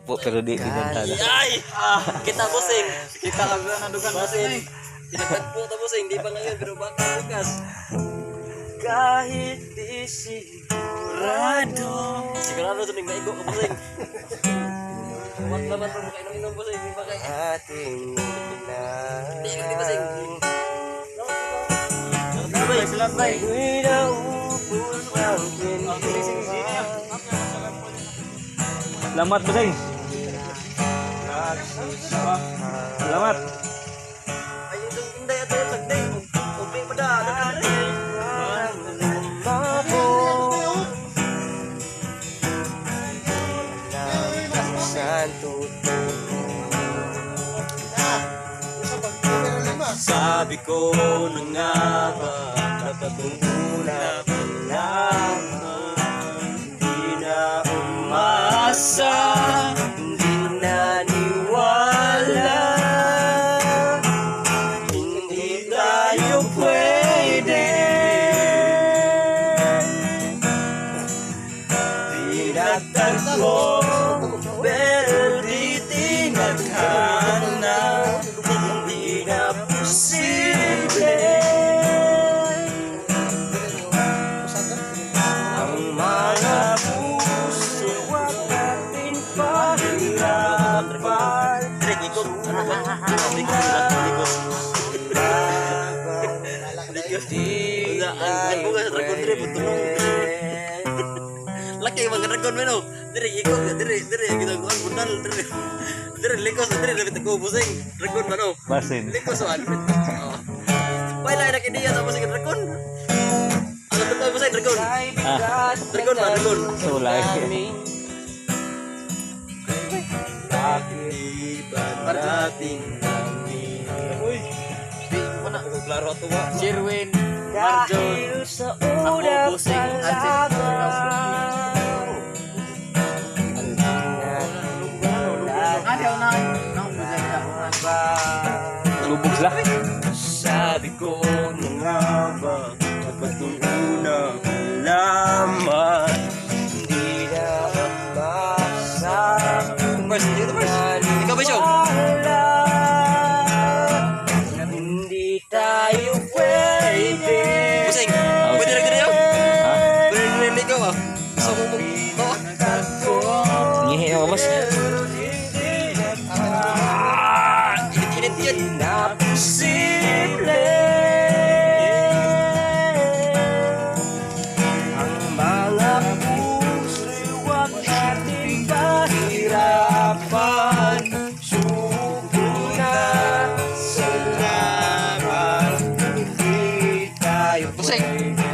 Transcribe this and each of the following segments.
Po, pero di na. Ay! Kita, bossing. Kita ka na dugan, bossing. Bossing. Pinagtagpo ta, bossing. Di pa ngayon pero baka bukas. Kahit di sigurado. Sigurado to ning maigo ka, bossing. Wat naman mo kainom-inom, bossing, di ba kay Ating Di ka di, bossing. Sila bay. Ako'y naubos ang kwentuhan. Salamat, bossing. Salamat. Ay, yung inday ato yung sagday. Ug pa da. Parang lumabo. Alam kung saan tutungo. Sabi ko na nga ba, dapat nung una pa lamang. Hindi na umasa, hindi na niwala. Hindi tayo pwede. Tinatagpo, pero di tinadhana. Hindi na posible. Ang mga puso, wag natin pahirapan. Dire, ikot. Ano ba? Likos, likos. Likos. Wala, ang bunga sa dragon dire, putulong. Laki mga dragon men oh. Dire ikot, dire dire kita kuan bundal dire. Dire likos, dire dapat ko busing. Dragon man oh. Basin. Likos oh. Oh. Baila na kiniya sa busing dragon. Ano to busing dragon? Ah. Dragon man, dragon. So lagi. Bakit di ba natin kami? Uy. Di mo na klaro ato wa. Sherwin, Marjon. Dahil sa una Ako, pa bossing. lamang. Lubog sila. Sabi ko na nga ba, dapat nung una pa lamang. Hindi na umasa. First, dito first. Ikaw ba siya? Wala. Hindi tayo pwede. Busing. Pwede na dire. Ha? Pwede na dire ikaw ah. Gusto mo mag Oh. Ngihi ako, boss. Ah, init-init yan. Na posible. Ang mga puso'y huwag nating pahirapan. Suko na sa laban. Hindi tayo Busing. pwede.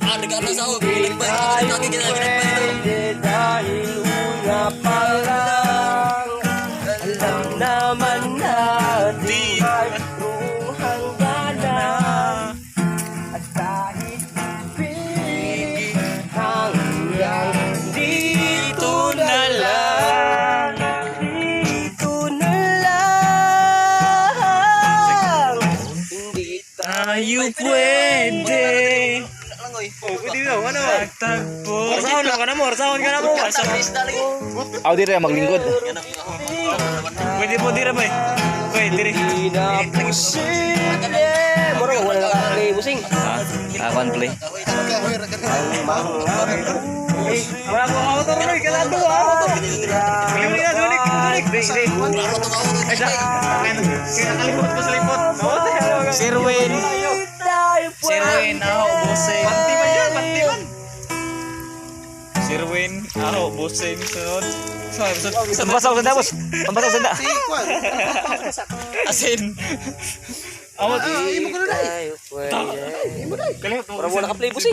Ah, nag-ano sa ako. Ginagpay. Ako sa ginagpay ito. Pwede dahil una pa lang, alam naman natin mayroong hangganan. At kahit pilit, hanggang dito na lang. Dito na lang. Hindi tayo pwede. Langoy. Oh, pwede daw. Ano? Tagpo. Orsahon ka na mo. Orsahon ka na mo. Sa isda lagi. Aw, di rin maglingkod. Pwede po dira bay. Pwede dire. Hindi na posible. Mura wala na ka-play, busing. Ha? Ah, one play. Ang mga Wala ko auto ron, kalado ah. Dili na, dulik, dulik. Dili. Ay, sa. Kaya nakalimot ko sa lipot. Sirwin. tayo Sirwin, aho, busing. Panti man yan, panti man. Sirwin, aho, busing, sunod. Sunod, sunod. Pambasaw sanda, boss. Pambasaw sanda. Asin. Amo, Tayo pwede. kalimot mo. Mura wala ka-play, busing.